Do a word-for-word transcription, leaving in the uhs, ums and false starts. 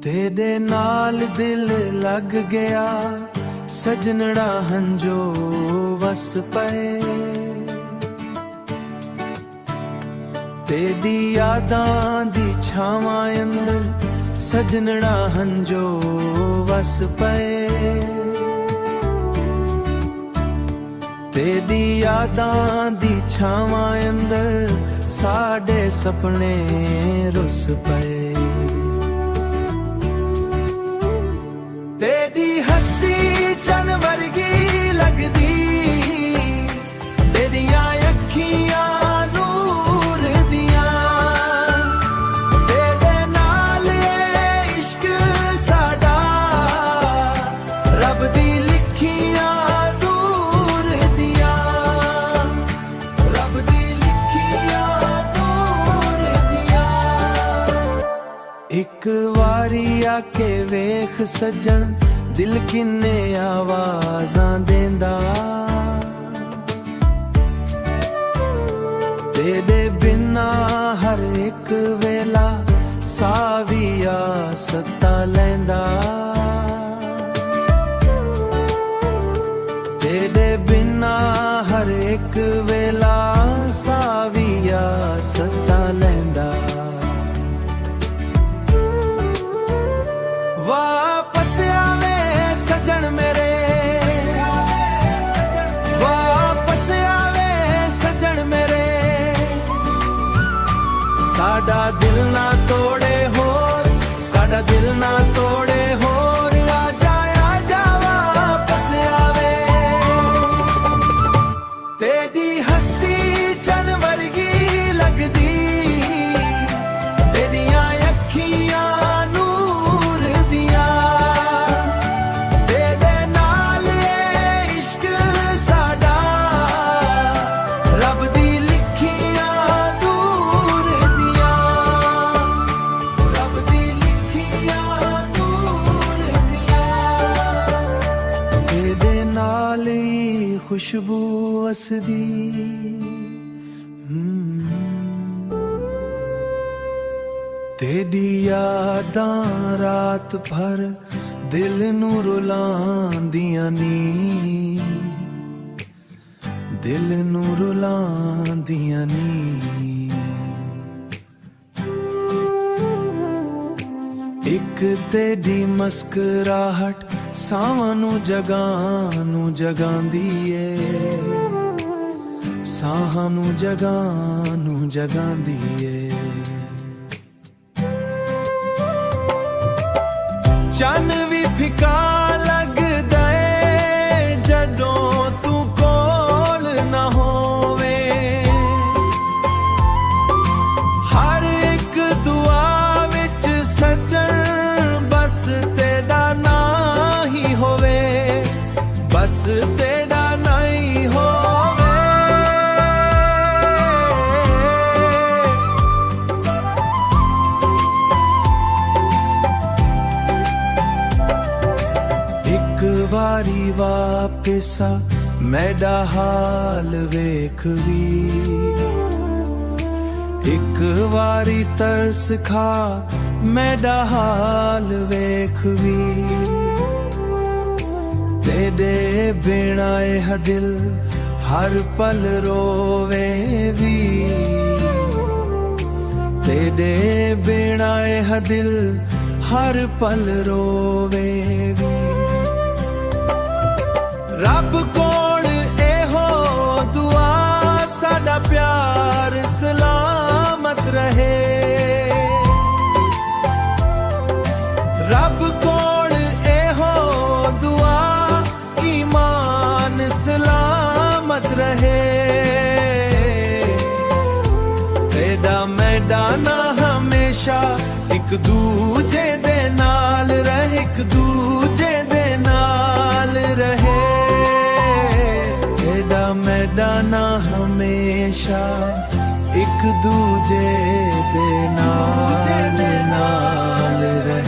تیݙے نال دل لڳ ڳیا، سڄݨڑا ہنجو وس پئے۔ تیݙی یاداں دی چھاواں اندر، سڄݨڑا ہنجو وس پئے۔ تیݙی یاداں دی چھاواں اندر، ساݙے سپنے رس پئے۔ تیݙی ہسی چن ورگی لڳدی، تیݙیاں اکھیاں نور دیاں، تیݙے نال اے عشق ساݙا، رب دی لکھیاں دور دیاں، رب دی لکھیاں دور دیاں۔ ہک واری آ کے ویکھ سڄݨ، دل کنے آوازاں ݙیندا۔ تیݙے بنا ہر ہک ویلا ساہ وی آ ستا لیندا۔ تیݙے بنا ہر ہک ویلا ساہ وی آ ستا لیندا۔ واپس آوے سڄݨ میرے، واپس آوے سڄݨ میرے، ساݙا دل نہ توڑے ہور، ساݙا دل نہ توڑے ہور، آ جا، آ جا واپس آوے۔ تیݙی ہسی چن ورگی لڳدی، تیݙیاں اکھیاں نور دیاں، تیݙے نال اے عشق ساݙا، رب دی لکھیاں دور دیاں، رب دی لکھیاں دور دیاں۔ تیݙے نال ای خوشبو وسدی۔ ہم۔ تیݙی یاداں رات بھر دل نوں رلاندیاں نی، دل نوں رلاندیاں نی۔ ہک تیݙی مسکراہٹ ساہواں نوں جگاں نوں جگاندی اے، ساہاں نوں جگاں نوں جگاندی اے۔ چن وی پھکا لڳدا اے جݙوں توں کول نہ ہوویں۔ ہر ہک دعا وچ سڄݨ بس تیݙا ناں ہی ہووے، بس تیݙا ناں ہی ہووے۔ ہک واری واپس آ، میݙا حال ویکھ وی۔ ہک واری ترس کھا، میݙا حال ویکھ وی۔ تیݙے بنا اے دل ہر پل رووے وی، تیݙے بنا اے دل ہر پل رووے وی۔ رب کول ایہو دعا، ساݙا پیار سلامت رہے۔ رب کول ایہو دعا، ایمان سلامت رہے۔ تیݙا میݙا ناں ہمیشہ ہک ݙوجھے دے نال رہے، ہک ݙوجھے دے نال رہے۔ تیݙا میݙا ناں ہمیشہ ہک ݙوجھے دے نال، نال رہے۔